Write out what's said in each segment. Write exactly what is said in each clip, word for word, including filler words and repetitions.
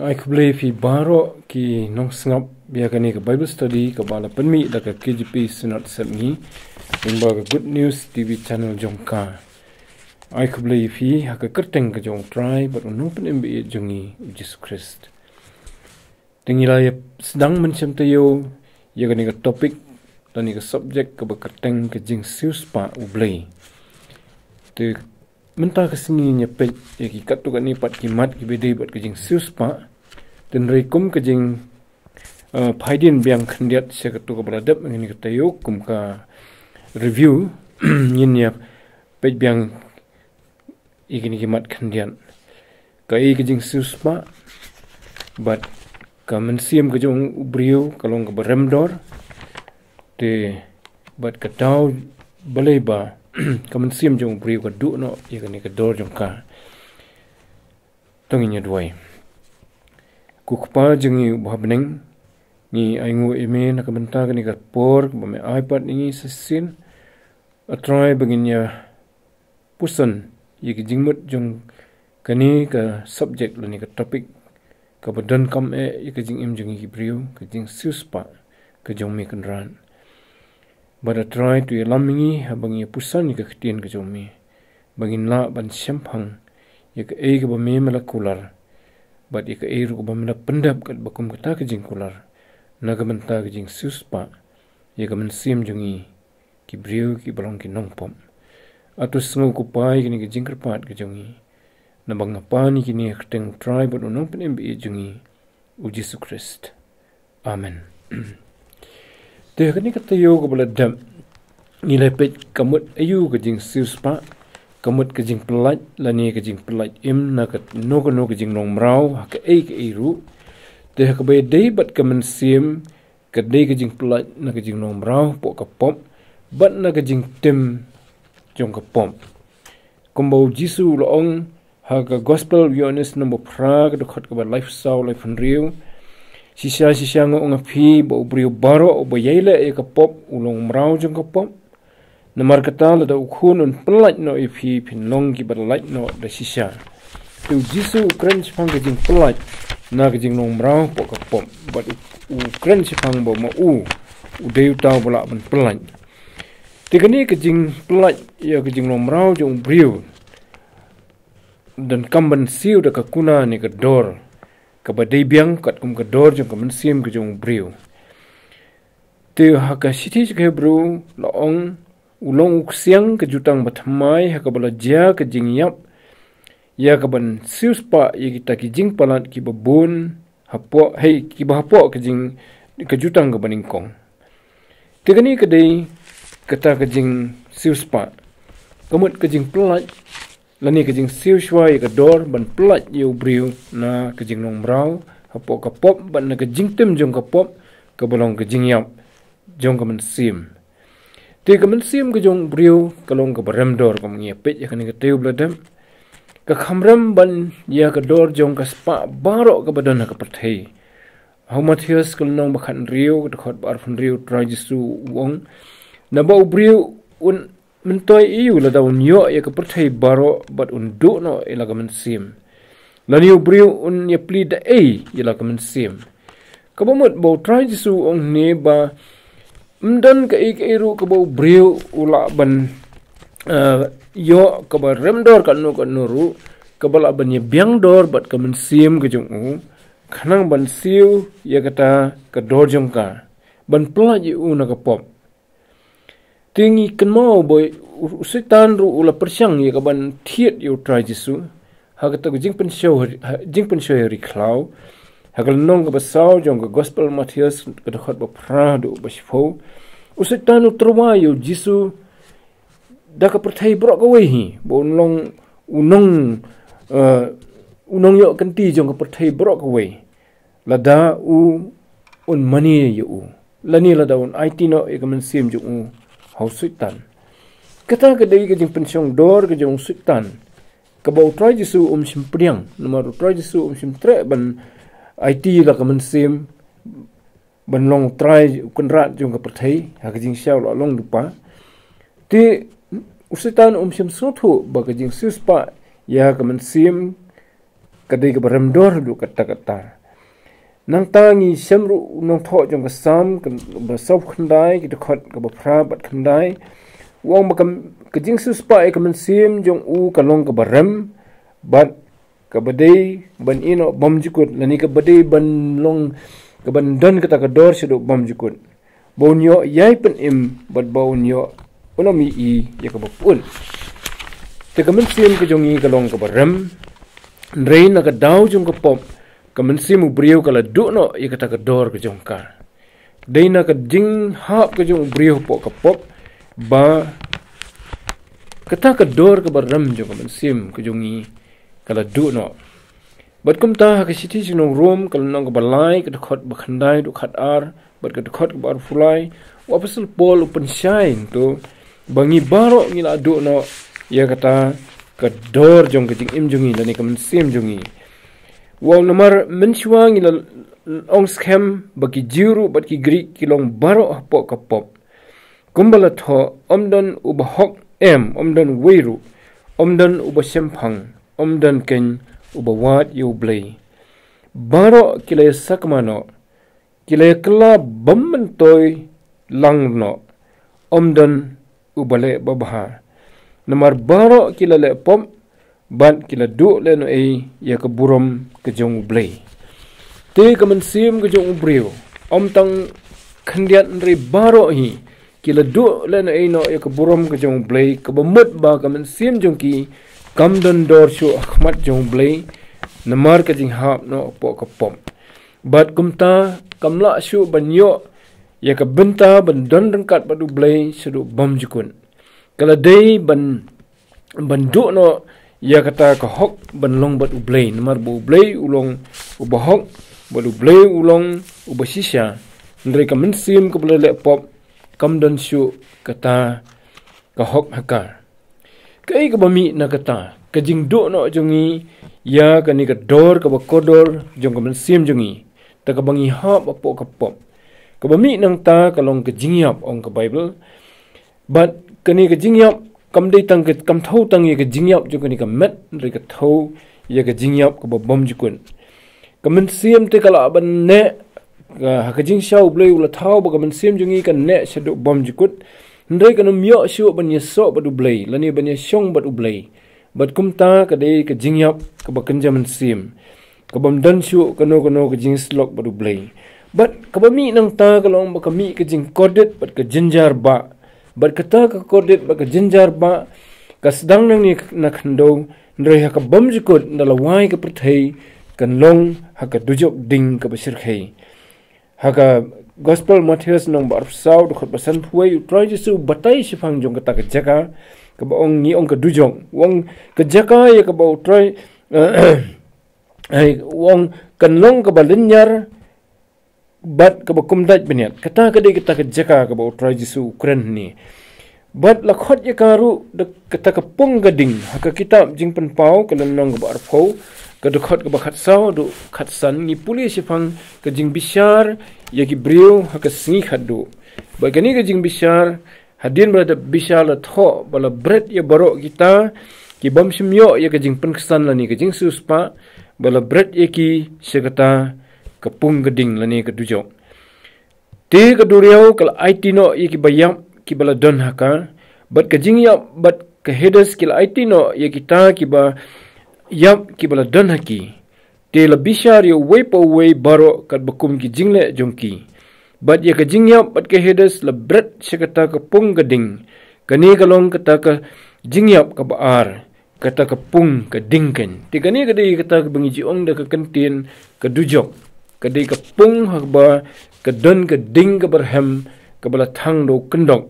Ai khublei phi baroh ki nongsngap ïa kane ka Bible study kaba la pynmih da ka K J P Synod Sepngi, lyngba ka Good News T V channel jong ka. Ai khublei phi ha ka kyrteng ka jong U Trai bad U Nongpynim ba ïeit jong ngi U Jisu Khrist. Te ngi la ïa sdang mynshem taïew ïa kane ka topic, lane ka subject kaba kyrteng ka jingsiewspah U Blei. Te mynta ka sngi ngin ïa peit ïa ki katto katne pat ki mat kiba dei bad ka jingsiewspah. Te hynrei kum ka jing, eh, phaidien biang khyndiat sha katto kaba la dep, ngin ïa ka taïew kum ka review, ngin ïa peit biang ïa kine ki mat khyndiat. Kaei ka jingsiewspah, bad ka mynsiem ka jong u briew ka long kaba remdor, te bad ka daw balei ba ka mynsiem jong u briew ka duh noh ïa kane ka dor jong ka. To ngin ïa duwai. Ko Kpa jong ngi uba ha bneng, ngi ainguh ïa me na ka bynta kane ka por ba me ai pat ïa ngi sa shisien. A Trai, ba ngin ïa puson ïa ki jingmut jong kane ka subject lane ka topic kaba donkam eh ïa ka jingim jong ngi ki briew, ka jingsiewspah ka jong me Kynrad. Bad A Trai, to ïalam ïa ngi haba ngi ïa puson ïa ka ktien ka jong me, ba ngin lah ban shemphang ïa kaei kaba me me la kular, bad ïa kaei ruh kaba me la pyndep katba kum kata ka jingkular, na ka bynta ka jingsiewspah ïa ka mynsiem jong ngi ki briew kiba long ki nongpop. Ato sngew, ko Pa, ïa kine ki jingkyrpad ka jong ngi, naba nga pan ïa kine ha ka kyrteng U Trai bad U Nongpynim ba ïeit jong ngi, U Jisu Khrist. Amen. Te ha kane ka taïew kaba la dep, ngi la peit ka mut aïu ka jingsiewspah, ka mut ka jingpyllait lane ka jingpyllait im na kano kano ka jinglong mraw ha kaei kaei ruh. Te ha kaba ïadei bad ka mynsiem, ka dei ka jingpyllait na ka jinglong mraw hapoh ka pop bad na ka jingtim jong ka pop. Kumba U Jisu u la ong ha ka Gospel u Ïoannis nombor phra, ka dkhot kaba laiphew saw, laiphew hynriew: Shisha shisha nga ong ïa phi, ba u briew baroh uba ïai leh ïa ka pop u long mraw jong ka pop. Namar kata, lada u Khun un pyllait noh ïa phi, phin long kiba lait noh da shisha. Te U Jisu u kren shaphang ka jingpyllait na ka jinglong mraw hapoh ka pop, bad u, u kren shaphang ba ma u u dei uta uba lah ban pyllait. Te kane ka jingpyllait ïa ka jinglong mraw jong u briew, donkam ban siew da ka kuna ne ka dor kaba dei biang katkum ka dor jong ka mynsiem ka jong u briew. Te ha ka shithi sha ki Hebru la ong, u long u ksiang ka jutang bathymmai ha kaba la jia ka jingïap ïa ka ban siewspah ïa kita ki jingpalat kiba bun hapoh, hei, kiba hapoh ka jing, ka jutang kaba nyngkong. Te kane ka dei kata ka jingsiewspah, ka mut ka jingpyllait lane ka jingsiew shuwa ïa ka dor ban pyllait ïa u briew na ka jinglong mraw hapoh ka pop bad na ka jingtim jong ka pop kaba long ka jingïap jong ka mynsiem. Te ka mynsiem ka jong u briew ka long kaba remdor, kum ngi ïa peit ïa kane ka taïew ba la dep. Ka kham rem ban ïa ka dor jong ka spah baroh kaba don ha ka pyrthei. Ha u Mathaios ka lynnong ba khathynriew, ka dkhot ba arphew hynriew, U Trai Jisu u ong, naba u briew un myntoi aïu lada un ïoh ïa ka pyrthei baroh bad un duh noh ïa la ka mynsiem? Lane u briew un ïapli da ei ïa la ka mynsiem? Kaba mut ba U Trai Jisu u ong hangne ba ym don kaei kaei ruh kaba u briew u lah ban, eh, ïoh kaba remdor kano kano ruh, kaba lah ban ïabiang dor bad ka mynsiem ka jong u, khnang ban siew ïa kata ka dor jong ka, ban pyllait ïa u na ka pop. Te ngi kynmaw ba u, u Soitan ruh u la pyrshang ïa ka ban thied ïa U Trai Jisu ha kata ka jingpynshoi, ha, jingpynshoi ha ri khlaw. Ha ka lynnong kaba saw jong ka Gospel Mathaios, ka dkhot ba phra haduh ba shiphew, u Soitan u tyrwa ïa U Jisu da ka pyrthei baroh kawei hi, ba un long u nong, eh, u nongïoh kynti jong ka pyrthei baroh kawei, lada u un mane ïa u, lane lada un aiti noh ïa ka mynsiem jong u ha u Soitan. Kata ka dei ka jingpynshong dor ka jong u Soitan, kaba U Trai Jisu um shym pdiang, namar U Trai Jisu um shym treh ban aiti ïa la ka mynsiem ban long u trai, u kynrad jong ka pyrthei ha ka jingshisha u la long lypa. Te u Soitan um shym sngewthuh ba ka jingsiewspah ïa ka mynsiem ka dei kaba rem dor haduh katta katta. Nangta ngi shem ruh u nongthoh jong ka Salm kaba saw khyndai, ki dkhot kaba phra bad khyndai. U ong ba ka, ka jingsiewspah ïa ka mynsiem jong u ka long kaba rem, bad kaba dei ban ïehnoh bymjukut, lane kaba dei ban long, kaban don kata ka dor shaduh bymjukut. Ba un ïoh ïai pynim, bad ba un ïoh, un ym ïohi ïa kaba pyut. Te ka mynsiem ka jong ngi ka long kaba rem, hynrei na ka daw jong ka pop, ka mynsiem u briew ka la duh noh ïa kata ka dor ka jong ka. Dei na ka jinghap ka jong u briew hapoh ka pop, ba kata ka dor kaba rem jong ka mynsiem ka jong ngi ka la duh noh. Bad kumta ha ka shithi sha ki nong Rom, ka lynnong kaba lai, ka dkhot ba khyndai haduh khatar, bad ka dkhot kaba arphew lai, u Apostol Paul u pynshai hangto ba ngi baroh ngi la duh noh ïa kata ka dor jong ka jingim jong ngi, lane ka mynsiem jong ngi. U ong namar mynshuwa ngi la ong skhem ba ki Jiw ruh bad ki Grik ki long baroh hapoh ka pop. Kumba la thoh, ym don uba hok, em, ym don uwei ruh, ym don uba shemphang, ym don keiñ uba wad ïa U Blei. Baroh ki la ïasakma noh, ki la ïakylla bym myntoi lang noh, ym don uba leh babha. Namar baroh ki la leh pop, bad ki la duh lehnohei ïa ka burom ka jong U Blei. Te ka mynsiem ka jong u briew, ym tang khyndiat hynrei baroh hi, ki la duh lehnohei noh ïa ka burom ka jong U Blei, kaba mut ba ka mynsiem jong ki kam don dor shuh ha khmat jong U Blei, namar ka jinghap noh hapoh ka pop. Bad kumta kam lah shuh ban ïoh ïa ka bynta ban don ryngkat bad U Blei shaduh bymjukut. Ka la dei ban, ban duh noh ïa kata ka hok ban long bad U Blei, namar ba U Blei u long uba hok, bad U Blei u long uba shisha. Hynrei ka mynsiem kaba la leh pop, kam don shuh kata ka hok ha ka. Kaei kaba mih na kata ka jingduh noh jong ngi ïa kane ka dor kaba kordor jong ka mynsiem jong ngi, da kaba ngi hap hapoh ka pop? Kaba mih nangta ka long ka jingïap, ong ka Baibl. Bad kane ka jingïap kam dei tang ka, kam thew tang ïa ka jingïap jong kane ka met, hynrei ka thew ïa ka jingïap kaba bymjukut. Ka mynsiem te ka lah ban neh, ka, ha ka jingshisha U Blei u la thaw ba ka mynsiem jong ngi kan neh shaduh bymjukut, hynrei kan ym ïoh shuh ban ïasoh bad U Blei, lane ban ïashong bad U Blei. Bad kumta ka dei ka jingïap kaba kynja mynsiem, ka bym don shuh kano kano ka jingïasyllok bad U Blei. Bad kaba mih nangta ka long ba ka mih ka jingkordit bad ka jynjar bah. Bad kata ka kordit bad ka jynjar bah ka sdang nangne na khyndew, hynrei ha ka bymjukut, da lawei ka pyrthei, kan long ha ka dujok ding kaba shyrkhei. Ha ka Gospel Mathaios lynnong ba arphew saw, dkhot ba sanphew wei, U Trai Jisu u batai shaphang jong kata ka jaka kaba ong, ngi ong ka dujok. U ong ka jaka ïa kaba U Trai, eh, u ong kan long kaba lynñiar bad kaba kumdait bniat. Kata ka dei kata ka jaka kaba U Trai Jisu u kren hangne. Bad la khot ïa ka ruh da kata ka pung ka ding. Ha ka kitab Jingpynpaw, ka lynnong kaba arphew, ka dkhot kaba khatsaw haduh khatsan, ngi pule shaphang ka jingbishar ïa ki briew ha ka sngi khatduh. Bad kane ka jingbishar, hadien ba la dep bishar, la thoh ba la bret ïa baroh kita ki bym shym ïoh ïa ka jingpynksan lane ka jingsiewspah, ba la bret ïa ki sha kata ka pung ka ding lane ka dujok. Te ka duriaw ka la aiti noh ïa kiba ïap kiba la don ha ka, bad ka jingïap bad ka Hades ki la aiti noh ïa kita kiba ïap kiba la don ha ki. Te la bishar ïa uwei pa uwei baroh katba kum ki jingleh jong ki. Bad ïa ka jingïap bad ka Hades la bret sha kata ka pung ka ding. Kane ka long kata ka jingïap kaba ar, kata ka pung ka ding keiñ. Te kane ka dei kata kaba ngi ju ong da ka kyntien ka dujok. Ka dei ka pung ha kaba ka don ka ding kaba rhem, kaba la thang da u kyndok.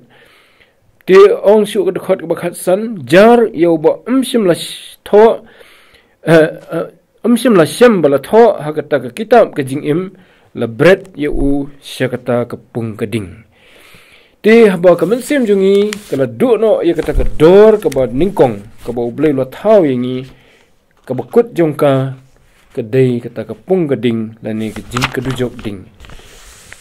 Te ong shuh ka dkhot kaba khatsan, jar ïa uba ym shym la sh-, thoh, eh, eh, ym shym la shem ba la thoh ha kata ka kitab ka jingim, la bret ïa u sha kata ka pung ka ding. Te haba ka mynsiem jong ngi ka la duh noh ïa kata ka dor kaba nyngkong kaba U Blei u la thaw ïa ngi, kaba kut jong ka ka dei kata ka pung ka ding lane ka jing, ka dujok ding.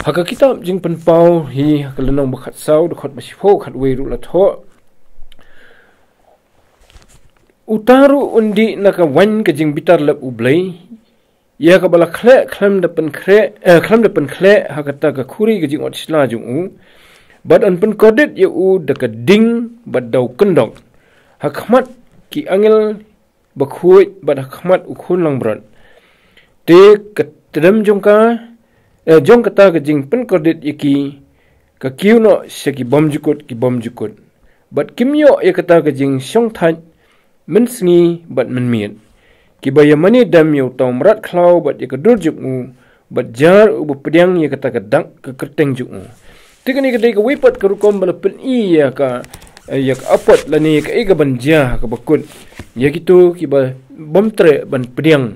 Ha ka kitab Jingpynpaw hi, ha ka lynnong ba khatsaw, dkhot ba shiphew khatwei ruh la thoh. Uta ruh un dih na ka waiñ ka jingbitar lep U Blei, ïa kaba la khleh khlem da pynkhreh, eh, khlem da pynkhleh ha kata ka khuri ka jingot shla jong u, bad yn pynkordit ïa u da ka ding bad daw kyndok, ha khmat ki angel bakhuid bad ha khmat u khun langbrot. Te ka tdem jong ka, eh, jong kata ka jingpynkordit ïa ki, ka kiew noh sha ki bymjukut ki bymjukut, bad kim ïoh ïa kata ka jingshongthait mynsngi bad mynmiet, kiba ïa mane dem ïa uta u mrad khlaw bad ïa ka dur jong u, bad jar uba pdiang ïa kata ka dak ka kyrteng jong u. Te kane ka dei kawei pat ka rukom ba la pyni ïa ka, eh, ïa ka apot lane ïa kaei kaban jia ha kaba kut ïa kito kiba bym treh ban pdiang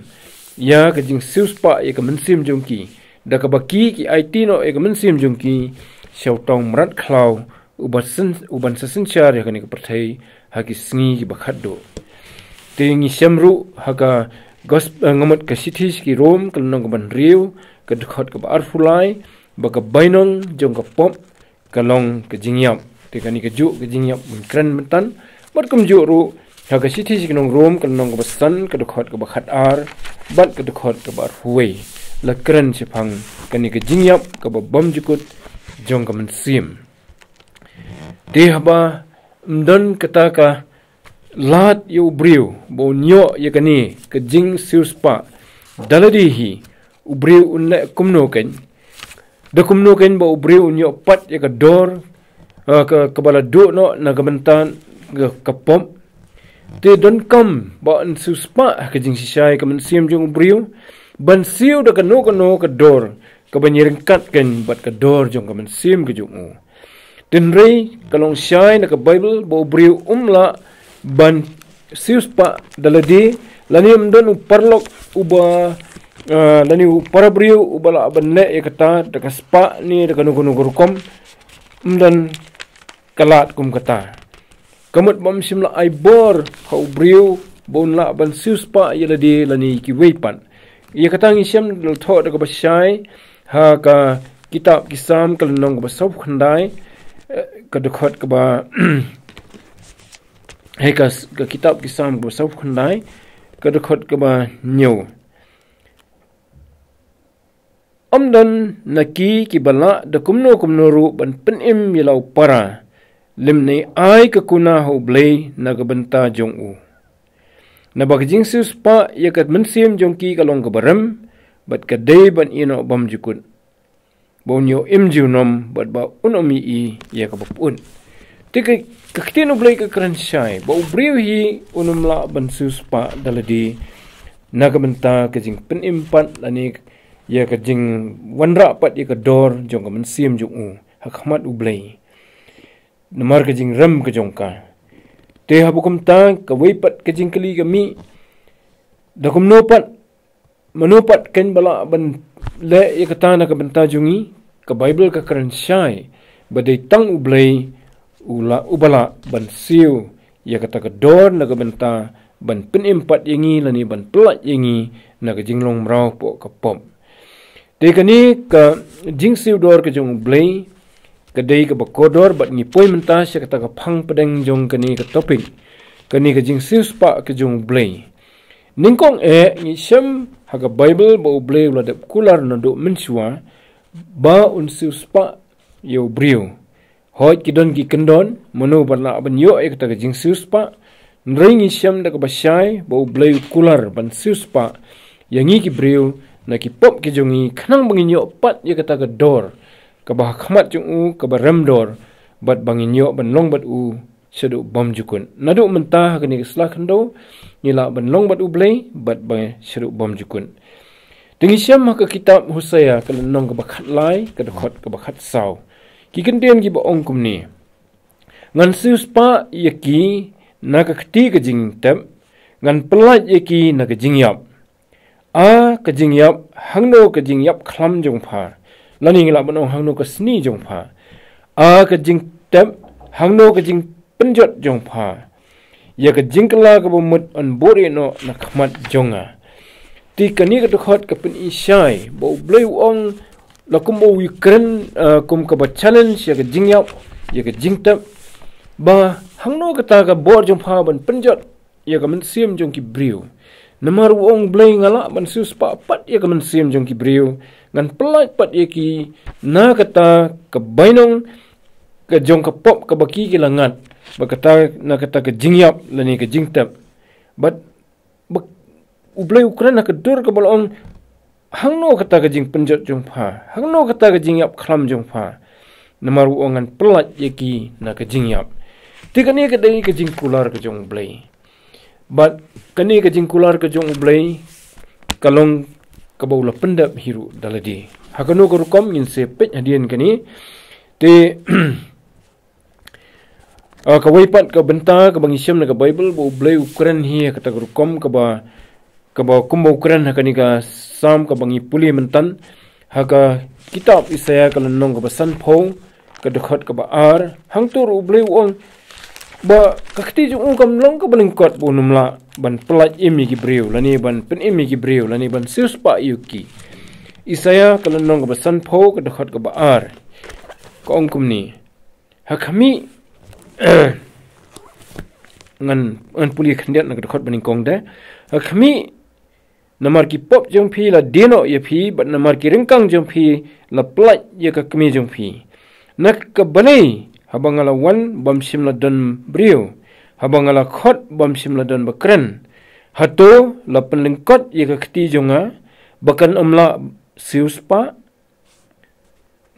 ïa ka jingsiewspah ïa ka mynsiem jong ki, da kaba ki, ki aiti noh ïa ka mynsiem jong ki sha uta u mrad khlaw uba syn-, uban sa synshar ïa kane ka pyrthei ha ki sngi kiba khatduh. Te ngi shem ruh ha ka gosp-, eh, nga mut ka shithi sha ki Rom ka lynnong kaba hynriew, ka dkhot kaba arphew lai, ba ka bainong jong ka pop ka long ka jingïap. Te kane kajuh ka jingïap ban kren mynta, bad kumjuh ruh ha ka shithi sha ki nong Rom ka lynnong kaba san, ka dkhot kaba khatar bad ka dkhot kaba arphew wei, la kren shaphang kane ka jingïap kaba bymjukut jong ka mynsiem. Te haba ym don kata ka lad ïa u briew ba un ïoh ïa kane ka jingsiewspah da lade hi, u briew un leh kumno keiñ? Da kumno keiñ ba u briew un ïoh pat ïa ka dor, eh, ka, kaba la duh noh na ka bynta ka, ka pop? Te donkam ba yn siewspah ha ka jingshisha ïa ka mynsiem jong u briew, ban siew da kano kano ka dor kaban ïaryngkat keiñ bad ka dor jong ka mynsiem ka jong u. Hynrei ka long shai na ka Baibl ba u briew um lah ban siewspah da lade, lane ym don u paralok uba, ah, lane u parabriew uba lah ban leh ïa kata da ka spah ne da kano kano ka rukom, ym don ka lad kum kata. Ka mut ba ym shym la ai bor ha u briew ba un lah ban siewspah ïa lade lane ïa kiwei pat. Ïa kata ngi shem da la thoh da kaba shai ha ka kitab Ki Salm ka lynnong kaba sawphew khyndai, eh, ka dkhot kaba, ha ka s-, ka kitab Ki Salm kaba sawphew khyndai, ka dkhot kaba hynñiew. Ym don na ki kiba lah da kumno kumno ruh ban pynim ïa la u para, lymne ai ka kuna ha U Blei na ka bynta jong u. Naba ka jingsiewspah ïa ka mynsiem jong ki ka long kaba rem, bad ka dei ban ïeh noh bymjukut, ba un ïoh im junom bad ba un ym ïohi ïa kaba pyut. Te ka, ka ktien U Blei ka kren shai ba u briew hi un ym lah ban siewspah da lade na ka bynta ka jingpynim pat lane ïa ka jingwanrah pat ïa ka dor jong ka mynsiem jong u ha khmat U Blei, namar ka jingrem ka jong ka. Te haba kumta, kawei pat ka jingkylli ka mih, da kumno pat, mano pat keiñ ba lah ban leh ïa kata na ka bynta jong ngi? Ka Baibl ka kren shai ba dei tang U Blei u lah, uba lah ban siew ïa kata ka dor na ka bynta ban pynim pat ïa ngi lane ban pyllait ïa ngi na ka jinglong mraw hapoh ka pop. Te kane ka jingsiew dor ka jong U Blei ka dei kaba kordor, bad ngi poi mynta sha kata ka phang pdeng jong kane ka topic, kane ka jingsiewspah ka jong U Blei. Nyngkong eh ngi shem ha ka Baibl ba U Blei u la dep kular naduh mynshuwa ba un siewspah ïa u briew. Hooid, ki don ki kyndon mano ba lah ban ïoh ïa kata ka jingsiewspah. Hynrei ngi shem da kaba shai ba U Blei u kular ban siewspah ïa ngi ki briew na ki pop ki jong ngi, khnang ba ngin ïoh pat ïa kata ka dor kaba ha khmat jong u, kaba rem dor, bad ba ngin ïoh ban long bad u shaduh bymjukut. Naduh mynta ha kane ka sla khyndew ngi lah ban long bad U Blei bad ba shaduh bymjukut. Te ngi shem ha ka kitab Hosea ka lynnong kaba khatlai, ka dkhot kaba khatsaw, ki kyntien kiba ong kumne: Ngan siewspah ïa ki na ka kti ka jingtep, ngan pyllait ïa ki na ka jingïap. A ka jingïap, hangno ka jingïap khlam jong pha, lane ngi lah ban ong hangno ka sni jong pha? A ka jingtep, hangno ka jingpynjot jong pha? Ïa ka jingkylla kaba mut yn buhrieh noh na khmat jong nga. Te kane ka dkhot ka pyni shai ba U Blei u ong, la kumba u kren, eh, kum kaba challenge ïa ka jingïap, ïa ka jingtep, ba hangno kata ka bor jong pha ban pynjot ïa ka mynsiem jong ki briew. Namar u ong Blei, nga lah ban siewspah pat ïa ka mynsiem jong ki briew, ngan pyllait pat ïa ki na kata ka bainong ka jong ka pop kaba ki ki la ngat, ba kata na kata ka jingïap lane ka jingtep. Bad ba u Blei u kren ha ka dur kaba la ong, hangno kata ka jingpynjot jong pha, hangno kata ka jingïap khlam jong pha? Namar u ong, ngan pyllait ïa ki na ka jingïap. Te kane ka dei ka jingkular ka jong u Blei. Bad kane ka jingkular ka jong u Blei ka long kaba u la pyndep hi ruh da lade. Ha kano ka rukom ngin sa peit hadien kane. Te ah, kawei pat ka bynta kaba ngi shem na ka Baibl, ba u Blei u kren hi ha kata ka rukom kaba, kaba kumba u kren ha kane ka Salm kaba ngi pule myntan, ha ka kitab Isaïah ka lynnong kaba sanphew, ka dkhot kaba ar. Hangto ruh u Blei u ong ba ka kti jong u kam long kaba lyngkot ba un ym lah ban pyllait im ïa ki briew, lane ban pynim ïa ki briew, lane ban siewspah ïa ki. Isaïah ka lynnong kaba sanphew, ka dkhot kaba ar, ka ong kumne: Ha khmih, ngan, ngan pule khyndiat na ka dkhot ba nyngkong te. Ha khmih, namar ki pop jong phi la die noh ïa phi, bad namar ki ryngkang jong phi la pyllait ïa ka kmie jong phi. Na ka balei haba nga la wan bym shym la don briew, haba nga la khot bym shym la don ba kren? Hato la pynlyngkot ïa ka kti jong nga ba kan ym lah siewspah?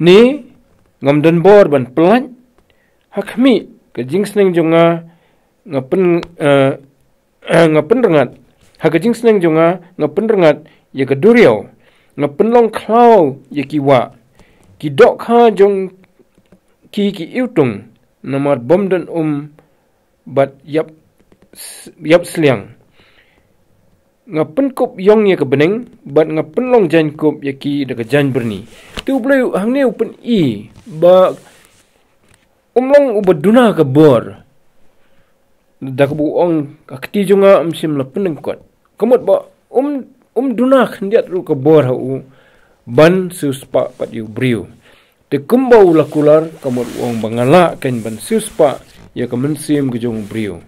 Ne ngam don bor ban pyllait? Ha khmih, ka jingsneng jong nga, nga pyn, eh, eh, nga pynrngat. Ha ka jingsneng jong nga, nga pynrngat ïa ka duriaw, nga pynlong khlaw ïa ki wah. Ki dohkha jong ki ki iwtung, namar bym don um bad ïap, ïap sliang. Nga pynkup ïong ïa ka bneng, bad nga pynlong jaiñkup ïa ki da ka jaiñbyrni. Te u Blei hangne u pyni ba um long uba duna ka bor. Da kaba u ong, ka kti jong nga ym shym la pynlyngkot. Ka mut ba um, um duna khyndiat ruh ka bor ha u ban siewspah pat ïa u briew. Te kumba u la kular, ka mut u ong ba nga lah kein ban siewspah ïa ka mynsiem ka jong u briew.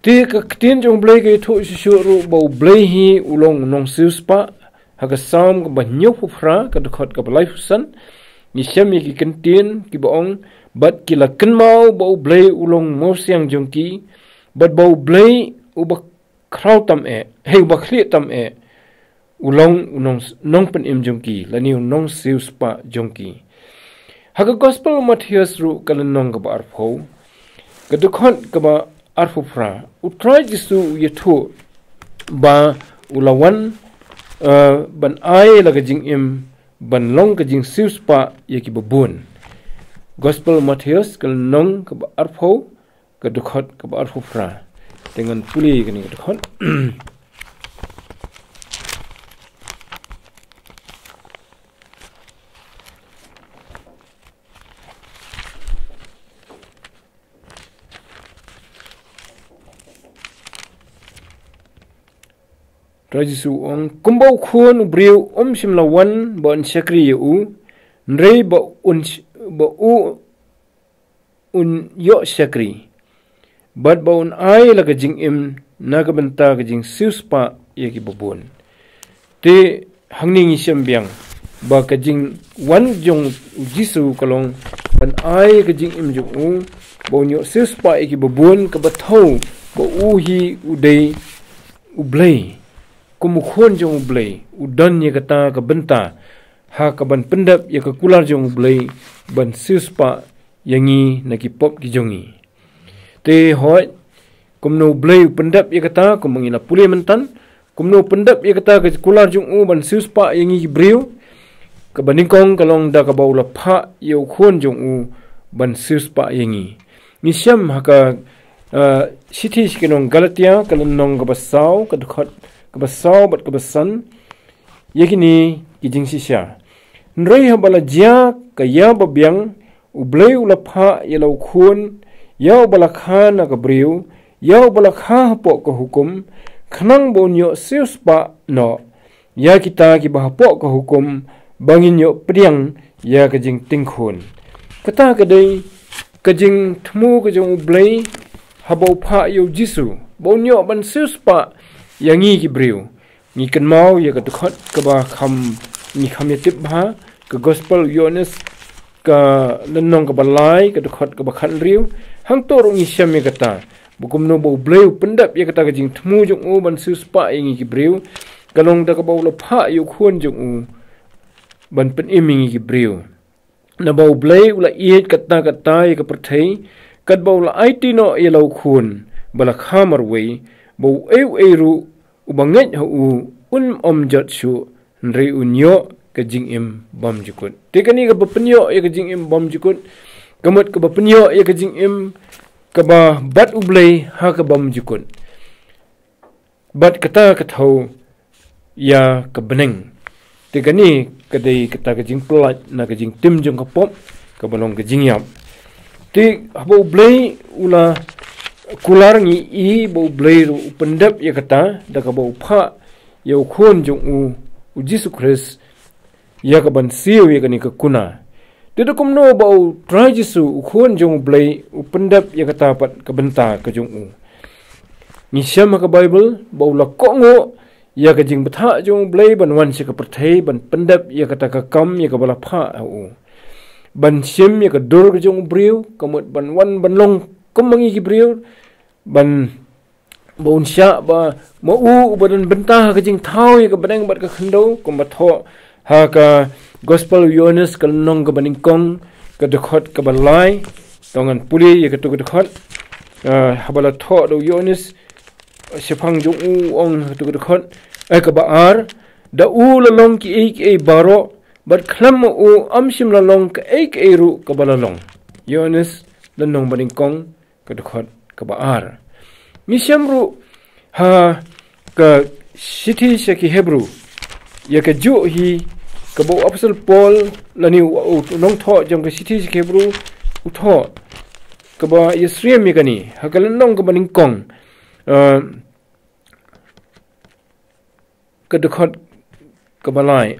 Te ka ktien jong u Blei ka ïathuh shuh shuh ruh ba u Blei hi u long u nongsiewspah. Ha ka Salm kaba hynñiewphew phra, ka dkhot kaba laiphew san, ngi shem ïa ki kyntien kiba ong: Bad ki la kynmaw ba u Blei u long mawsiang jong ki, bad ba u Blei uba khraw tam eh, hei, uba khlieh tam eh, u long u nong, nongpynim jong ki, lane u nongsiewspah jong ki. Ha ka Gospel u Mathaios ruh, ka lynnong kaba arphew, ka dkhot kaba arphew phra, u Trai Jisu u ïathuh ba u la wan, eh, ban ai la ka jingim, ban long ka jingsiewspah ïa kiba bun. Gospel u Mathaios, ka lynnong kaba arphew, ka dkhot kaba arphew phra. Te ngan pule kane ka dkhot. Trai Jisu u ong, kumba u Khun u briew um shym la wan ba un shakri ïa u, hynrei ba un sh-, ba u un ïoh shakri, bad ba un ai la ka jingim na ka bynta ka jingsiewspah ïa kiba bun. Te hangne ngi shem biang ba ka jingwan jong u Jisu ka long ban ai ka jingim jong u, ba un ïoh siewspah ïa kiba bun, kaba thew ba u hi u dei u Blei. Kum u Khun jong u Blei, u don ïa kata ka bynta ha kaban pyndep ïa ka kular jong u Blei ban siewspah ïa ngi na ki pop ki jong ngi. Te hooid, kumno u Blei u pyndep ïa kata, kumba ngi la pule myntan, kumno u pyndep ïa kata ka kular jong u ban siewspah ïa ngi ki briew? Kaba nyngkong ka long da kaba u la phah ïa u Khun jong u ban siewspah ïa ngi. Ngi shem ha ka, eh, shithi sha ki nong Galatia, ka lynnong kaba saw, ka dkhot kaba saw bad kaba san, ïa kine ki jingshisha: Hynrei haba la jia ka ïa babiang, u Blei u la phah ïa la u Khun, ïa uba la kha na ka briew, ïa uba la kha hapoh ka hukum, khnang ba un ïoh siewspah noh ïa kita kiba hapoh ka hukum, ba ngin ïoh pdiang ïa ka jingtingkhun. Kata ka dei ka jingthmu ka jong u Blei haba u phah ïa u Jisu ba un ïoh ban siewspah ïa ngi ki briew. Ngi kynmaw ïa ka dkhot kaba kham, ngi kham ïa tip bha, ka Gospel u Ïoannis, ka lynnong kaba lai, ka dkhot kaba khathynriew. Hangto ruh ngi shem ïa kata, ba kumno ba U Blei u pyndep ïa kata ka jingthmu jong u ban siewspah ïa ngi ki briew, ka long da kaba u la phah ïa u Khun jong u ban pynim ïa ngi ki briew. Naba U Blei u la ïeit katta katta ïa ka pyrthei, katba u la aiti noh ïa la u Khun ba la kha marwei, ba uei uei ruh uba ngeit ha u un ym jot shuh, hynrei un ïoh ka jingim bymjukut. Te kane kaba pynïoh ïa ka jingim bymjukut, ka mut kaba pynïoh ïa ka jingim kaba bad U Blei ha ka bymjukut. Bad kata ka thew ïa ka bneng. Te kane ka dei kata ka jingpyllait na ka jingtim jong ka pop, kaba long ka jingïap. Te haba U Blei u la kular, ngi i ba U Blei ruh u pyndep ïa kata da kaba u phah ïa u Khun jong u, u Jisu Khrist, ïa ka ban siew ïa kane ka kuna. Te da kumno ba U Trai Jisu, u Khun jong U Blei, u pyndep ïa kata pat ka bynta ka jong u? Ngi shem ha ka Baibl ba u la kohnguh ïa ka jingbthah jong U Blei ban wan sha ka pyrthei, ban pyndep ïa kata ka kam ïa kaba la phah ha u, ban shim ïa ka dur ka jong u briew, ka mut ban wan ban long kum ma ngi ki briew, ban, ba un shah, ba ma u uba don bynta ha ka jingthaw ïa ka bneng bad ka khyndew, kumba thoh ha ka Gospel u Ïoannis, ka lynnong kaba nyngkong, ka dkhot kaba lai. To ngan pule ïa katu ka dkhot. Ah, haba la thoh da u Ïoannis shaphang jong u, u ong ha katu ka dkhot, eh, kaba ar: Da u la long kiei kiei baroh, bad khlem ma u ym shym la long kaei kaei ruh kaba la long. Ïoannis lynnong banyngkong, ka dkhot kaba ar. Ngi shem ruh ha ka shithi sha ki Hebru, ïa kajuh hi kaba u Apostol Paul lane u, u nongthoh jong ka shithi sha ki Hebru u thoh, kaba ïasyriem ïa kane ha ka lynnong kaba nyngkong, ah, ka dkhot kaba lai.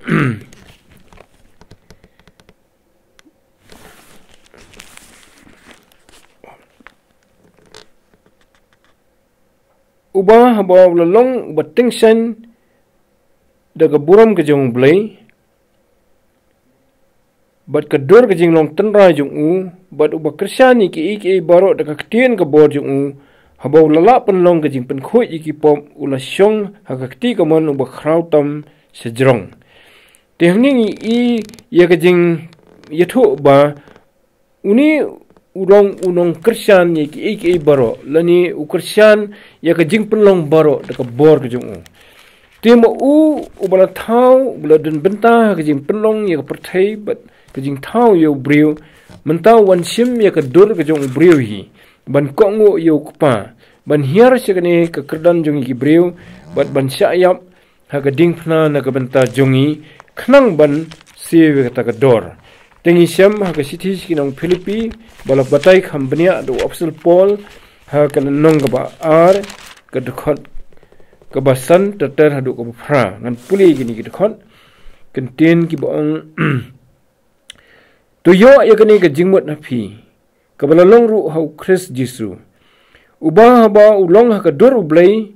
Uba haba u la long uba tyngshaiñ da ka burom ka jong U Blei, bad ka dur ka jinglong tynrai jong u, bad uba kyrshan ïa kiei kiei baroh da ka ktien ka bor jong u, haba u la lah pynlong ka jingpynkhuid ïa ki pop, u la shong ha ka kti kamon uba khraw tam shajrong. Te hangne ngi i ïa ka jingïathuh ba une u long u nongkyrshan ïa kiei kiei baroh, lane u kyrshan ïa ka jingpynlong baroh da ka bor ka jong u. Te ma u uba la thaw, uba la don bynta ha ka jingpynlong ïa ka pyrthei bad ka jingthaw ïa u briew, mynta u wan shim ïa ka dur ka jong u briew hi, ban kohnguh ïa u Kpa, ban hiar sha kane ka kyrdan jong ngi ki briew, bad ban shah ïap ha ka diengphna na ka bynta jong ngi, khnang ban siew ïa kata ka dor. Te ngi shem ha ka shithi sha ki nong Philippi, ba la batai kham bniah da u Apostol Paul ha ka lynnong kaba ar, ka dkhot kaba san ter ter haduh kaba phra. Ngan pule kine ki dkhot, kyntien kiba ong: To ïoh ïa kane ka jingmut ha phi, kaba la long ruh ha u Khrist Jisu, uba haba u long ha ka dur U Blei,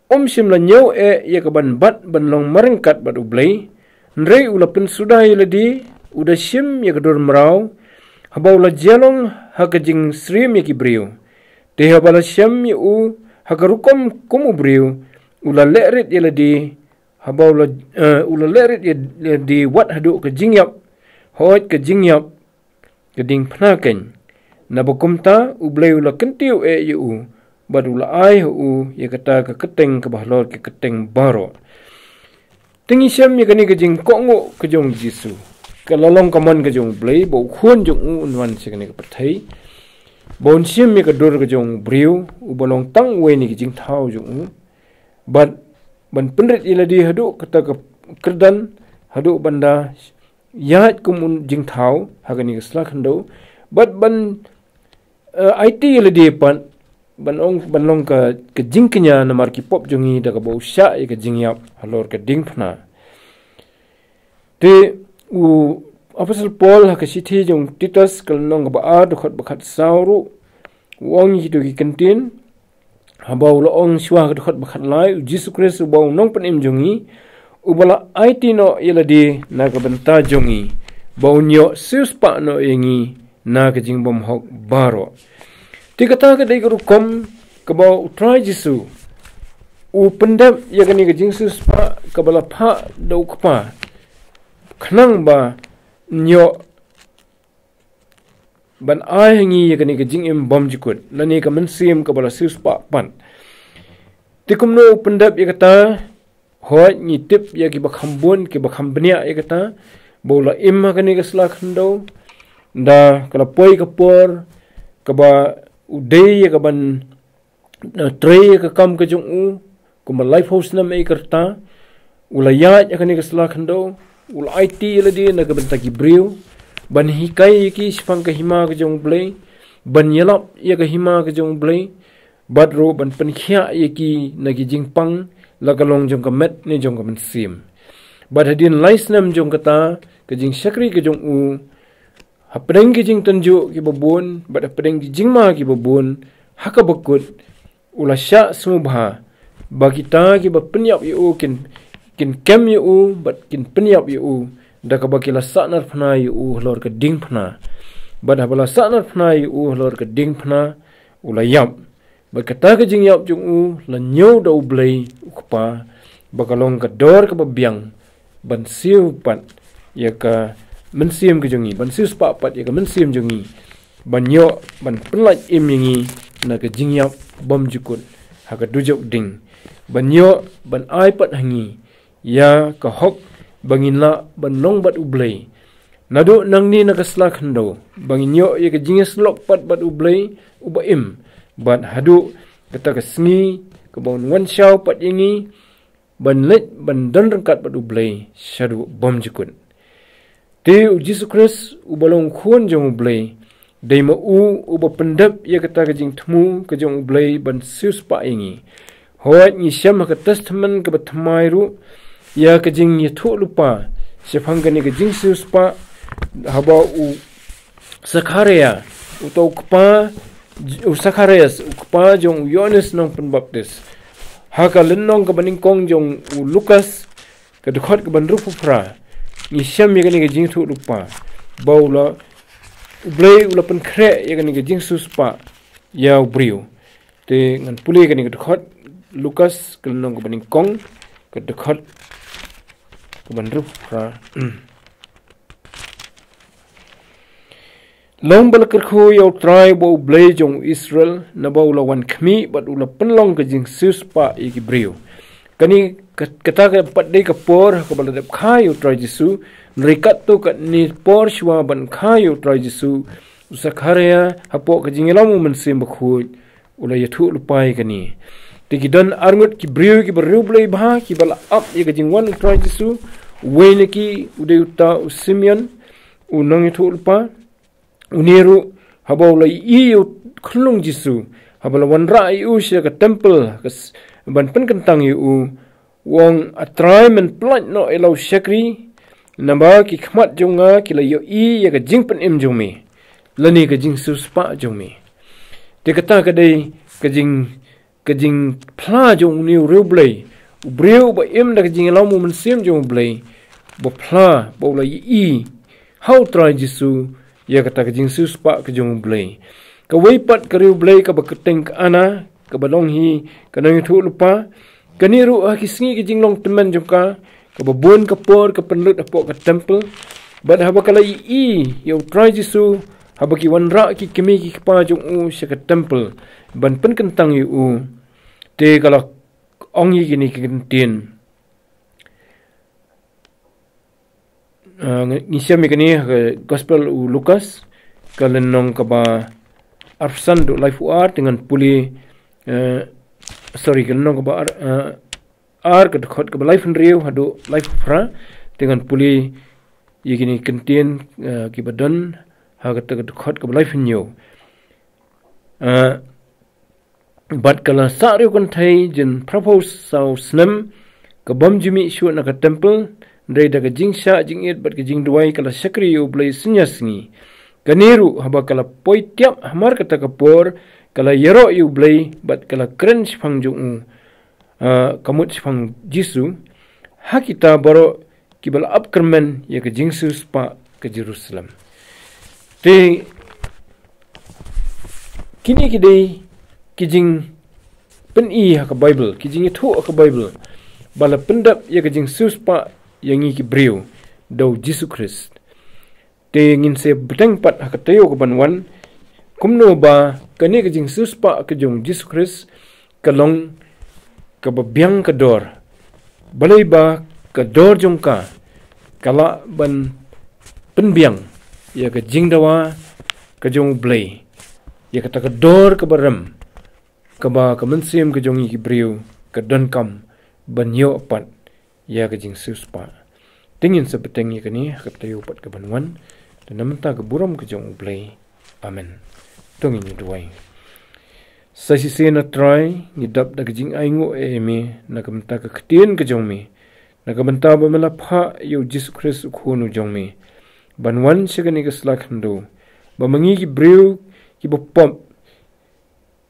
um shym la ñiew eh ïa ka ban bat ban long marryngkat bad U Blei, hynrei u la pynsuda ïa lade, u da shim ïa ka dur mraw, haba u la jia long ha ka jingsyriem ïa ki briew. Te haba la shem ïa u ha ka rukom kum u briew, u la lehrit ïa lade, haba u la, eh, u la lehrit ïa, ïa lade wat haduh ka jingïap, hooid, ka jingïap ka diengphna keiñ. Naba kumta U Blei u la kyntiew eh ïa u, bad u la ai ha u ïa kata ka kyrteng kaba halor ki kyrteng baroh. Te ngi shem ïa kane ka jingkohnguh ka jong u Jisu, ka la long ka mon ka jong U Blei ba u Khun jong u un wan sha kane ka pyrthei, ba un shim ïa ka dur ka jong u briew uba long tang uwei na ki jingthaw jong u, bad ban pynrit ïa lade haduh kata ka kyrdan, haduh ban da ïaid kum u jingthaw ha kane ka sla khyndew, bad ban, eh, aiti ïa lade pat ban ong, ban long ka, ka jingkñia namar ki pop jong ngi da kaba u shah ïa ka jingïap halor ka diengphna. Te u Apostol Paul ha ka shithi jong u Titus, ka lynnong kaba ar, dkhot ba khatsaw ruh, u ong ïa kito ki kyntien: Haba u la ong shuwa ka dkhot ba khatlai, u Jisu Khrist uba u nongpynim jong ngi, uba la aiti noh ïa lade na ka bynta jong ngi, ba un ïoh siewspah noh ïa ngi na ka jingbymhok baroh. Te kata ka dei ka rukom kaba u Trai Jisu u pyndep ïa kane ka jingsiewspah kaba la phah da u Kpa, khnang ba un ïoh ban ai ha ngi ïa kane ka jingim bymjukut, lane ka mynsiem kaba la siewspah pat. Te kumno u pyndep ïa kata? Hooid, ngi tip ïa kiba kham bun, kiba kham bniah ïa kata, ba u la im ha kane ka sla khyndew da ka la poi ka por kaba u dei ïa kaban, eh, trei ïa ka kam ka jong u kumba laiphew snem ei ka rta. U la ïaid ha kane ka sla khyndew, u la aiti ïa lade na ka bynta ki briew, ban hikai ïa ki shaphang ka hima ka jong u Blei, ban ïalap ïa ka hima ka jong u Blei, bad ruh ban pynkhiah ïa ki na ki jingpang, la ka long jong ka met ne jong ka mynsiem. Bad hadien lai snem jong kata ka jingshakri ka jong u, hapdeng ki jingtynjuh kiba bun bad hapdeng ki jingma kiba bun, ha kaba kut u la shah sngewbha ba kita kiba pynïap ïa u kin, kin kem ïa u bad kin pynïap ïa u, da kaba ki la sahnarphna ïa u halor ka diengphna. Bad haba la sahnarphna ïa u halor ka diengphna, u la ïap. Bad kata ka jingïap jong u la ñiew da u Blei u Kpa, ba ka long ka dor kaba biang ban siew pat ïa ka mynsiem ka jong ngi, ban siewspah pat ïa ka mynsiem jong ngi, ban ïoh ban pynlait im ïa ngi na ka jingïap bymjukut ha ka dujok ding, ban ïoh ban ai pat ha ngi ïa ka hok ba ngin lah ban long bad u Blei. Naduh nangne na ka sla khyndew ba ngin ïoh ïa ka jingïasyllok pat bad u Blei uba im, bad haduh kata ka sngi kaba un wan shaw pat ïa ngi ban leit ban don ryngkat bad u Blei shaduh bymjukut. Te u Jisu Khrist uba long khun jong u Blei, dei ma u uba pyndep ïa kata ka jingthmu ka jong u Blei ban siewspah ïa ngi. Hooid, ngi shem ha ka Testament kaba thymmai ruh ïa ka jingïathuhlypa shaphang kane ka jingsiewspah, haba u Sakharia, uta u kpa, u Sakharias, u kpa jong u Ïoannis Nongpynbaptis, ha ka lynnong kaba nyngkong jong u Lukas, ka dkhot kaba hynriewphew phra, ngi shem ïa kane ka jingïathuhlypa ba u la, u Blei u la pynkhreh ïa kane ka jingsiewspah ïa u briew. Te ngan pule kane ka dkhot, Lukas ka lynnong kaba nyngkong, ka dkhot kaba hynriewphew phra. Long ba la kyrkhu ïa u Trai ba u Blei jong u Israel, naba u la wan khmih bad u la pynlong ka jingsiewspah ïa ki briew. Kane ka, kata ka pat dei ka por ha kaba la dep kha ïa u Trai Jisu, hynrei katto katne por shuwa ban kha ïa u Trai Jisu, u Sakharia hapoh ka jingïalam u Mynsiem Bakhuid u la ïathuhlypa ïa kane. Te ki don arngut ki briew kiba riewblei bha kiba la ap ïa ka jingwan u Trai Jisu. Uwei na ki u dei uta u Simeon, u nongïathuhlypa. Une ruh, haba u la ïohi ïa u khunlung Jisu, haba la wanrah ïa u sha ka temple, ka s-, ban pynkyntang ïa u, u ong, A Trai, men pyllait noh ïa la u shakri, naba ki khmat jong nga ki la ïohi ïa ka jingpynim jong me, lane ka jingsiewspah jong me. Te kata ka dei ka jing, ka jingphla jong une u riewblei, u briew uba im da ka jingïalam u Mynsiem jong u Blei, ba phla ba u la ïohi ha u Trai Jisu ïa kata ka jingsiewspah ka jong u Blei. Kawei pat ka riewblei kaba kyrteng ka Anna, kaba long hi ka nongïathuhlypa, kane ruh ha ki sngi ka jinglong tymmen jong ka, kaba bun ka por ka pynlut hapoh ka temple. Bad haba ka la ïohi ïa u Trai Jisu, haba ki wanrah ki kmie ki kpa jong u sha ka temple ban pynkyntang ïa u, te ka la ong ïa kine ki kyntien. Ah, ngi, ngi shem ïa kane ha ka Gospel u Lukas, ka lynnong kaba arphew san haduh laiphew ar, te ngan pule, eh, sorry, ka lynnong kaba ar, eh, ar, ka dkhot kaba laiphew hynriew haduh laiphew phra, te ngan pule ïa kine ki kyntien, eh, kiba don ha kata ka dkhot kaba laiphew hynñiew. Eh, Bad ka la sah riewkynthei jin phraphew saw snem, ka bym ju mih shuh na ka temple, hynrei da ka jingshah jingit bad ka jingduwai ka la shakri ïa U Blei synñia sngi. Kane ruh, haba ka la poi tiap hamar kata ka por, ka la ïaroh ïa U Blei bad ka la kren shaphang jong u, ah, ka mut shaphang Jisu, ha kita baroh kiba la ap kyrmen ïa ka jingsiewspah ka Jerusalem. Te kine ki dei ki jingpyni ha ka Bible, ki jingïathuh ha ka Bible, ba la pyndep ïa ka jingsiewspah ïa ngi ki briew da U Jisu Khrist. Te ngin sa bteng pat ha ka taïew ka ban wan, kumno ba kane ka jingsiewspah ka jong U Jisu Khrist ka long kaba biang ka dor. Balei ba ka dor jong ka ka lah ban pynbiang ïa ka jingdawa ka jong U Blei, ïa kata ka dor kaba rem, kaba ka mynsiem ka jong ngi ki briew ka donkam ban ïoh pat ïa ka jingsiewspah. Te ngin sa bteng ïa kane ha ka taïew pat ka ban wan. Te na mynta ka burom ka jong U Blei. Amen. To ngin ïa duwai. Sa shisien, A Trai, ngi dap da ka jingainguh ïa me na ka bynta ka ktien ka jong me, na ka bynta ba me la phah ïa U Jisu Khrist U Khun u jong me ban wan sha kane ka sla khyndew, ba ma ngi ki briew kiba pop,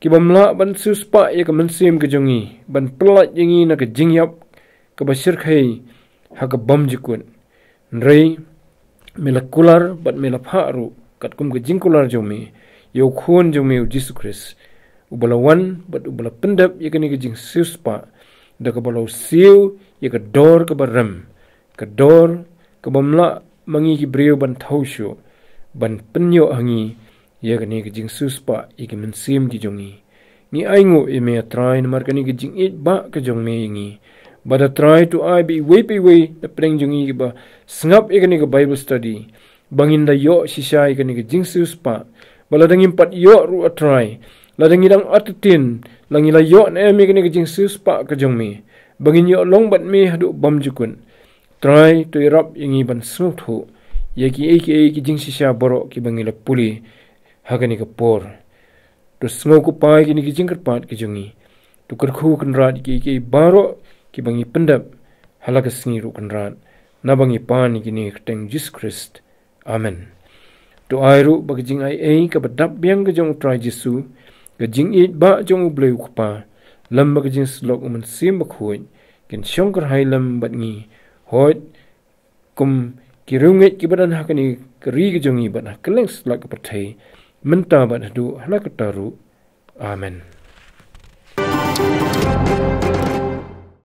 kibym lah ban siewspah ïa ka mynsiem ka jong ngi, ban pyllait ïa ngi na ka jingïap kaba shyrkhei ha ka bymjukut. Hynrei me la kular bad me la phah ruh katkum ka jingkular jong me ïa U Khun jong me U Jisu Khrist, uba la wan bad uba la pyndep ïa kane ka jingsiewspah, da kaba la u siew ïa ka dor kaba rem, ka dor kabym lah ma ngi ki briew ban thaw shuh, ban pynïoh ha ngi ïa kane ka jingsiewspah ïa ki mynsiem ki jong ngi. Ngi ainguh ïa me, A Trai, namar kane ka jingïeit bah ka jong me ïa ngi, bad A Trai, to ai ba iwei pa iwei na pdeng jong ngi kiba sngap ïa kane ka Bible study, ba ngin da ïoh shisha ïa kane ka jingsiewspah, ba lada ngim pat ïoh ruh, A Trai, lada ngi dang artatien la ngi la ïoh ne em ïa kane ka jingsiewspah ka jong me, ba ngin ïoh long bad me haduh bymjukut. Trai, to ïarap ïa ngi ban sngewthuh ïa kiei kiei ki jingshisha baroh kiba ngi la pule ha kane ka por. To sngewkup ïa kine ki jingkyrpad ki jong ngi. To kyrkhu kynrad ïa kiei kiei baroh kiba ngi pyndep ha la ka sngi ruh, kynrad, naba ngi pan ïa kine ha ka kyrteng U Jisu Khrist. Amen. To ai ruh ba ka jingaiei kaba dap biang ka jong U Trai Jisu, ka jingïeit bah jong U Blei U Kpa, lem bad ka jingsyllok U Mynsiem Bakhuid, kin shong kyrhai lem bad ngi, hooid kum ki riewngeit kiba don ha kane ka ri ka jong ngi bad ha kylleng satlak ka pyrthei, mynta bad haduh hala katta ruh. Amen.